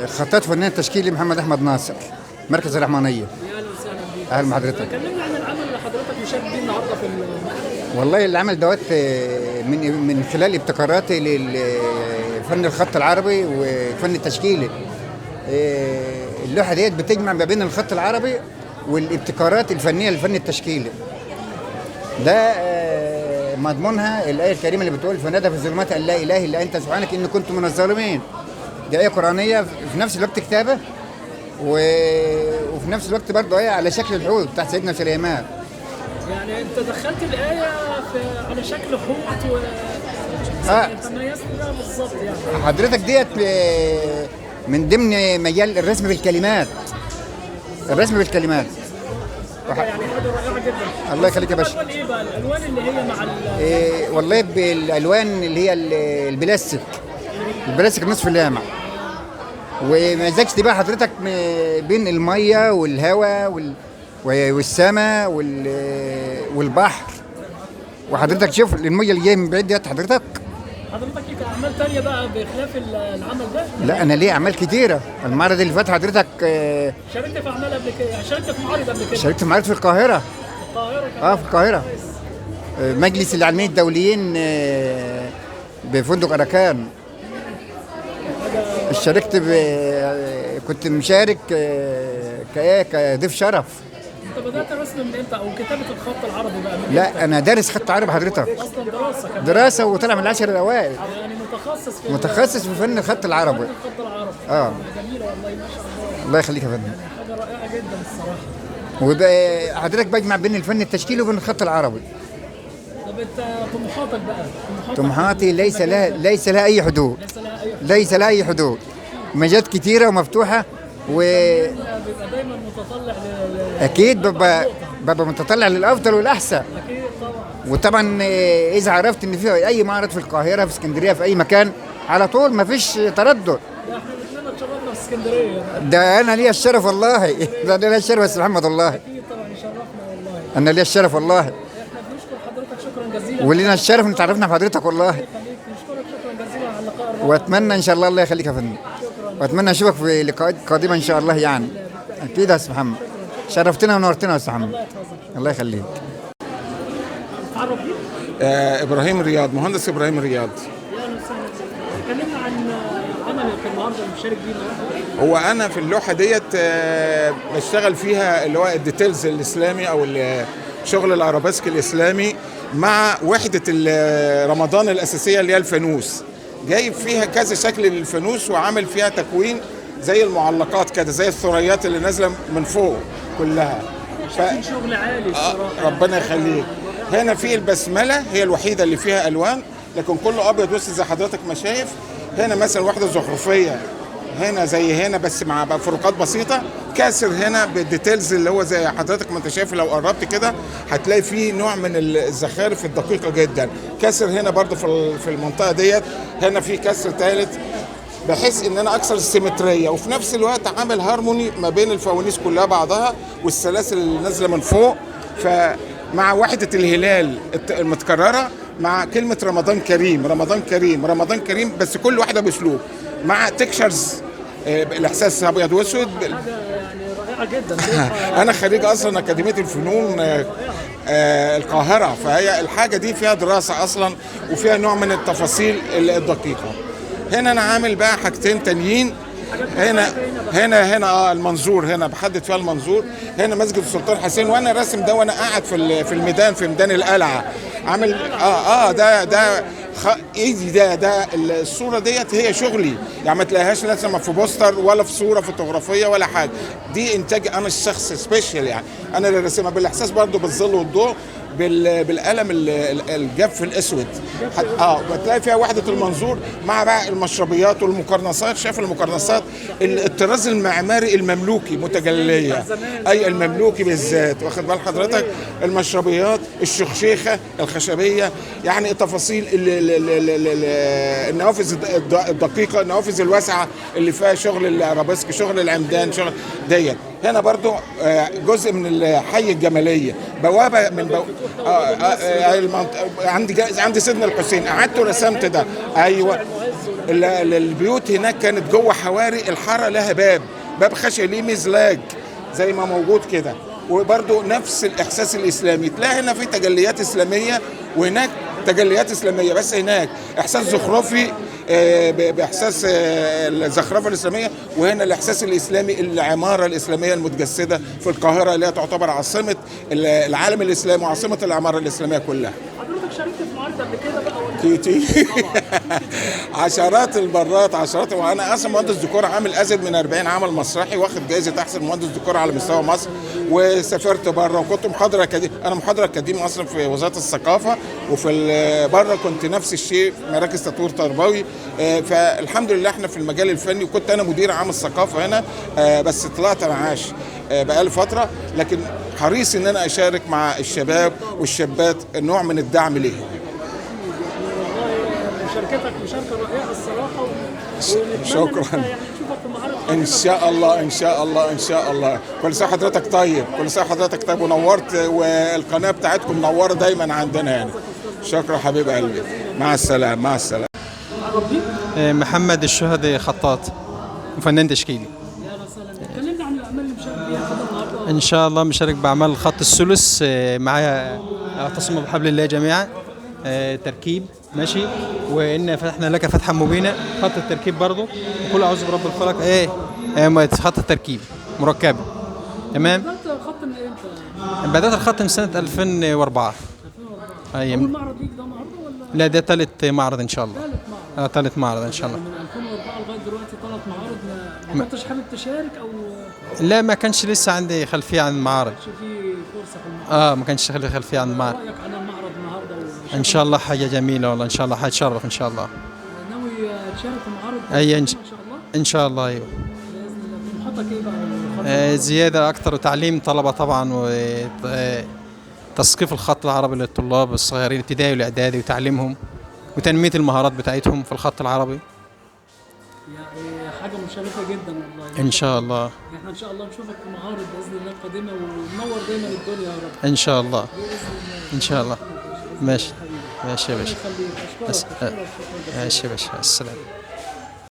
خطاط فنان تشكيلي محمد احمد ناصر، مركز الرحمانيه. يا اهلا وسهلا بيك. اهلا بحضرتك. كلمنا عن العمل اللي حضرتك مشارك بيه النهارده في المعرض. والله العمل دوت من خلال ابتكاراتي للفن الخط العربي والفن التشكيلي. اللوحة ديت بتجمع ما بين الخط العربي والابتكارات الفنية للفن التشكيلي. ده مضمونها الايه الكريمة اللي بتقول: فنادى في الظلمات ان لا اله الا انت سبحانك اني كنت من الظالمين. دي ايه قرانية في نفس الوقت كتابه وفي نفس الوقت برضه ايه على شكل الحوت بتاع سيدنا سليمان. يعني انت دخلت الايه على شكل حوت و تميزت بقى بالظبط يعني. حضرتك ديت من ضمن مجال الرسم بالكلمات. الرسم بالكلمات يعني حاجة رائعة جدا. الله يخليك يا باشا. الالوان ايه بقى؟ الالوان اللي هي مع والله بالالوان اللي هي البلاستيك، البلاستيك نصف اللامع. ومزجت بقى حضرتك بين المية والهواء والسماء والبحر. وحضرتك شوف المية اللي جاية من بعيد ديت. حضرتك ليك اعمال ثانية بقى بخلاف العمل ده؟ لا، انا ليه اعمال كتيرة. المعرض اللي فات حضرتك شاركت في اعمال قبل كده، يعني شاركت في معارض قبل كده. شاركت في معارض في القاهرة. القاهرة كمان. في القاهرة. مجلس العلميين الدوليين بفندق اراكان. شاركت كنت مشارك كضيف شرف. انت بدأت الرسم من امتى او كتابة الخط العربي بقى من لا امتى؟ انا دارس خط عربي حضرتك. اصلا دراسة كمان. دراسة وطلع من العشر الاوائل. يعني متخصص في متخصص في فن الخط العربي. الخط العربي. جميلة والله ما شاء الله. الله يخليك يا فندم. يعني حاجة رائعة جدا الصراحة. وبقى حضرتك بجمع بين الفن التشكيلي وبين الخط العربي. طب انت طموحاتك بقى؟ طموحاتي ليس لها اي حدود. ليس لها اي حدود. مجالات كتيرة ومفتوحه و بيبقى دايما متطلع اكيد ببقى متطلع للافضل والاحسن. اكيد طبعا. وطبعا اذا عرفت ان في اي معرض في القاهرة، في اسكندرية، في اي مكان، على طول ما فيش تردد. ده احنا الاثنين اتشرفنا في اسكندرية. ده انا ليا الشرف والله. ده انا ليا الشرف يا استاذ محمد والله. اكيد طبعا يشرفنا والله. انا ليا الشرف والله. احنا بنشكر حضرتك شكرا جزيلا. ولينا الشرف ان تعرفنا بحضرتك والله. الله يخليك، نشكرك شكرا جزيلا على اللقاء الرائع. واتمنى ان شاء الله. الله يخليك يا فندم. واتمنى اشوفك في لقاءات قادمة ان شاء الله يعني. اكيد يا استاذ محمد. شرفتنا ونورتنا يا استاذ محمد. الله يخليك. تعرف بيك؟ ابراهيم رياض، مهندس ابراهيم رياض. يا اهلا وسهلا. كلمنا عن عملك النهارده اللي مشارك بيه النهارده. هو انا في اللوحة ديت بشتغل فيها اللي هو ال details الاسلامي او شغل الارابيسك الاسلامي مع وحده رمضان الاساسية اللي هي الفانوس. جايب فيها كذا شكل للفانوس وعامل فيها تكوين زي المعلقات كده، زي الثريات اللي نازله من فوق كلها. شغل عالي الصراحة. ربنا يخليك. هنا في البسملة هي الوحيدة اللي فيها الوان، لكن كله ابيض واسود زي حضرتك ما شايف. هنا مثلا واحدة زخرفيه هنا زي هنا بس مع فروقات بسيطة. كاسر هنا بال details اللي هو زي حضرتك ما انت شايف، لو قربت كده هتلاقي فيه نوع من الزخارف الدقيقة جدا. كاسر هنا برضو في المنطقة ديت. هنا في كسر ثالث، بحيث ان انا اكسر ال symmetry وفي نفس الوقت عامل هارموني ما بين الفوانيس كلها بعضها والسلاسل اللي نازله من فوق، فمع وحده الهلال المتكررة مع كلمة رمضان كريم رمضان كريم رمضان كريم، بس كل واحدة باسلوب مع textures الاحساس ابيض واسود. حاجة يعني رائعة جدا. انا خريج اصلا اكاديمية الفنون القاهرة، فهي الحاجة دي فيها دراسة اصلا وفيها نوع من التفاصيل الدقيقة. هنا انا عامل بقى حاجتين تانيين. هنا هنا هنا المنظور، هنا بحدد فيها المنظور. هنا مسجد السلطان حسين، وانا راسم ده وانا قاعد في الميدان، في ميدان القلعة. عامل ده ايدي، ده الصورة ديت هي شغلي، يعني ما تلاقيهاش لازم في poster ولا في صوره فوتوغرافيه ولا حاجة، دي انتاج انا الشخص special، يعني انا اللي راسمها بالاحساس برضو بالظل والضوء بالقلم الجاف الاسود. بتلاقي فيها وحده المنظور مع بقى المشربيات والمقرنصات. شايف المقرنصات، الطراز المعماري المملوكي متجليه، اي المملوكي بالذات، واخد بال حضرتك؟ المشربيات، الشخشيخه الخشبية، يعني التفاصيل النوافذ الدقيقة، النوافذ الواسعة اللي فيها شغل الارابيسك، شغل العمدان، شغل ديت. هنا برضو جزء من الحي الجمالية، بوابه من عندي سيدنا الحسين، قعدت ورسمت ده. ايوه البيوت هناك كانت جوه حواري، الحارة لها باب خشب ليه مزلاج زي ما موجود كده، وبرده نفس الاحساس الاسلامي. تلاقي هنا في تجليات اسلامية وهناك تجليات اسلامية، بس هناك احساس زخرفي باحساس الزخرفه الاسلامية، وهنا الاحساس الاسلامي، العمارة الاسلامية المتجسده في القاهرة اللي هي تعتبر عاصمة العالم الاسلامي وعاصمه العمارة الاسلامية كلها. حضرتك شاركت في معارض قبل كده بقى ولا؟ كتير، عشرات المرات، عشرات. وانا اصلا مهندس ديكور، عامل ازيد من 40 عمل مسرحي، واخد جائزة احسن مهندس ديكور على مستوى مصر، وسافرت بره وكنت محاضر اكاديمي. انا محاضر اكاديمي اصلا في وزارة الثقافة، وفي بره كنت نفس الشيء في مراكز تطوير تربوي. فالحمد لله احنا في المجال الفني، وكنت انا مدير عام الثقافة هنا، بس طلعت معاش بقالي فترة، لكن حريص ان انا اشارك مع الشباب والشابات نوع من الدعم ليهم. مشاركتك مشاركة رائعة الصراحة، شكرا. يعني نشوفك في معارض ان شاء الله، ان شاء الله، ان شاء الله. كل سنة حضرتك طيب، كل سنة حضرتك طيب، ونورت، والقناة بتاعتكم منورة دايما عندنا يعني. شكرا حبيب قلبي، مع السلامة، مع السلامة. محمد الشهدي، خطاط وفنان تشكيلي. كلمنا عن الاعمال اللي مشارك بيها كده النهارده. ان شاء الله مشارك باعمال خط الثلث، معايا اعتصموا بحبل الله جميعا، تركيب ماشي، وان فتحنا لك فتحا مبينا، خط التركيب برضو، وكل اعوذ برب الفلق، ايه خط التركيب مركبة. تمام. بدات الخط من امتى؟ بدات الخط من سنة 2004. اول معرض ليك ده النهارده ولا؟ لا، ده ثالث معرض ان شاء الله. ثالث معرض. ثالث معرض ان شاء الله. من 2004 لغاية دلوقتي ثلاث معارض. ما كنتش حابب تشارك او؟ لا، ما كانش لسه عندي خلفية عن المعارض. ما كانش في فرصة في المعارض. ما كانش عندي خلفية عن المعارض. رايك عن المعرض النهارده؟ ان شاء الله حاجة جميلة والله، ان شاء الله حتشرف ان شاء الله. ناوي تشارك في معارض؟ اي ان شاء الله. ان شاء الله، ايوه باذن الله. طموحاتك ايه بقى؟ زيادة اكثر، وتعليم طلبه طبعا، وتثقيف الخط العربي للطلاب الصغيرين الابتدائي والاعدادي، وتعليمهم وتنميه المهارات بتاعتهم في الخط العربي. يعني حاجة مشرفة جدا والله. ان شاء الله. احنا ان شاء الله نشوفك في معارض باذن الله القادمة، وننور دايما الدنيا يا رب. ان شاء الله، باذن الله، ان شاء الله. ماشي ماشي يا باشا، اشكرك. ماشي يا باشا، السلام.